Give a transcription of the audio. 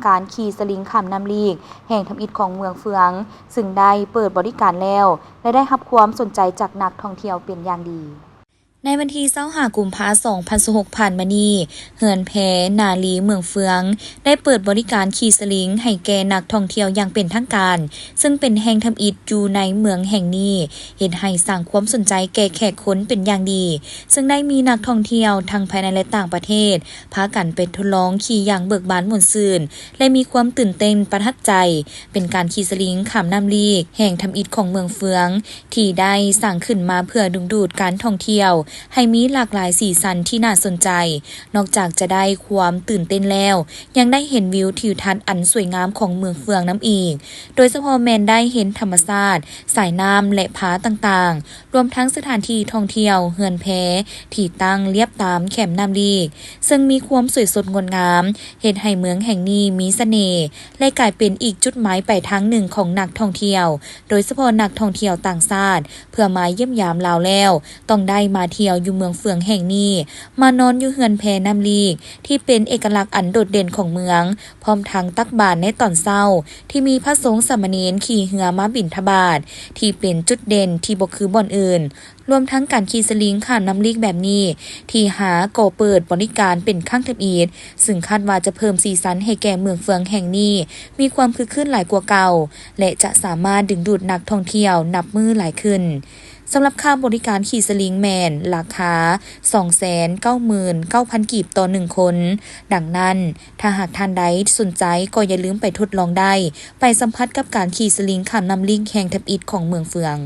ການຂີ່ສະລິງຂ້າມນ້ຳລີກແຫ່ງທຳອິດຂອງເມືອງເຟືອງ ຊຶ່ງໄດ້ເປີດບໍລິການແລ້ວ ແລະ ໄດ້ຮັບຄວາມສົນໃຈຈາກນັກທ່ອງທ່ຽວເປັນຢ່າງດີ. ໃນວັນທີຊາວຫ້າ ກຸມພາ ສອງພັນຊາວຫົກ ຜ່ານມານີ້, ເຮືອນແພນາລີເມືອງເຟືອງ ໄດ້ເປີດບໍລິການຂີ່ສະລິງໃຫ້ແກ່ນັກທ່ອງທ່ຽວຢ່າງເປັນທາງການ, ຊຶ່ງເປັນແຫ່ງທຳອິດຢູ່ໃນເມືອງແຫ່ງນີ້, ເຮັດໃຫ້ສ້າງຄວາມສົນໃຈແກ່ແຂກຄົນເປັນຢ່າງດີ, ຊຶ່ງໄດ້ມີນັກທ່ອງທ່ຽວທັງພາຍໃນ ແລະ ຕ່າງປະເທດ ພາກັນໄປທົດລອງຂີ່ຢ່າງເບີກບານມ່ວນຊື່ນ ແລະ ມີຄວາມຕື່ນເຕັ້ນປະທັບໃຈ. ເປັນການຂີ່ສະລິງຂ້າມນ້ຳລີກແຫ່ງທຳອິດຂອງເມືອງເຟືອງ ທີ່ໄດ້ສ້າງຂຶ້ນມາເພື່ອດຶງດູດການທ່ອງທ່ຽວໃຫ້ມີຫຼາກຫຼາຍສີສັນທີ່ໜ້າສົນໃຈ. ນອກຈາກຈະໄດ້ຄວາມຕື່ນເຕັ້ນແລ້ວ, ຍັງໄດ້ເຫັນວິວທິວທັດອັນສວຍງາມຂອງເມືອງເຟືອງນຳອີກ, ໂດຍສະເພາະແມ່ນໄດ້ເຫັນທຳມະຊາດ, ສາຍນ້ຳ ແລະ ຜາຕ່າງໆ, ລວມທັງສະຖານທີ່ທ່ອງທ່ຽວເຮືອນແພທີ່ຕັ້ງລຽບຕາມແຄມນ້ຳລີກ, ເຊິ່ງມີຄວາມສວຍສົດງົດງາມ, ເຮັດໃຫ້ເມືອງແຫ່ງນີ້ມີສະເໜ່ ແລະ ກາຍເປັນອີກຈຸດໝາຍປາຍທາງໜຶ່ງຂອງນັກທ່ອງທ່ຽວ, ໂດຍສະເພາະນັກທ່ອງທ່ຽວຕ່າງຊາດ ເພື່ອມາຢ້ຽມຢາມລາວແລ້ວ ຕ້ອງໄດ້ມາທ່ຽວຢູ່ເມືອງເຟືອງແຫ່ງນີ້, ມານອນຢູ່ເຮືອນແພນ້ຳລີກ ທີ່ເປັນເອກະລັກອັນໂດດເດັ່ນຂອງເມືອງ, ພ້ອມທັງຕັກບາດໃນຕອນເຊົ້າ ທີ່ມີພະສົງສາມະເນນຂີ່ເຮືອມາບິນທະບາດ ທີ່ເປັນຈຸດເດັ່ນທີ່ບໍ່ຄືບ່ອນອື່ນ. ລວມທັງການຂີ່ສະລິງຂ້າມນ້ຳລີກແບບນີ້ ທີ່ຫາກໍເປີດບໍລິການເປັນຄັ້ງທຳອິດ, ຊຶ່ງຄາດວ່າຈະເພີ່ມສີສັນໃຫ້ແກ່ເມືອງເຟືອງແຫ່ງນີ້ ມີຄວາມຄຶກຄື້ນຫຼາຍກວ່າເກົ່າ ແລະ ຈະສາມາດດຶງດູດນັກທ່ອງທ່ຽວນັບມື້ຫຼາຍຂຶ້ນ. ສຳລັບຄ່າບໍລິການຂີ່ສະລິງແມ່ນລາຄາ ສອງແສນເກົ້າໝື່ນເກົ້າພັນ ກີບຕໍ່ໜຶ່ງຄົນ. ດັ່ງນັ້ນ, ຖ້າຫາກທ່ານໃດສົນໃຈ ກໍຢ່າລືມໄປທົດລອງໄດ້, ໄປສຳຜັດກັບການຂີ່ສະລິງຂ້າມນ້ຳລີກແຫ່ງທຳອິດຂອງເມືອງເຟືອງ.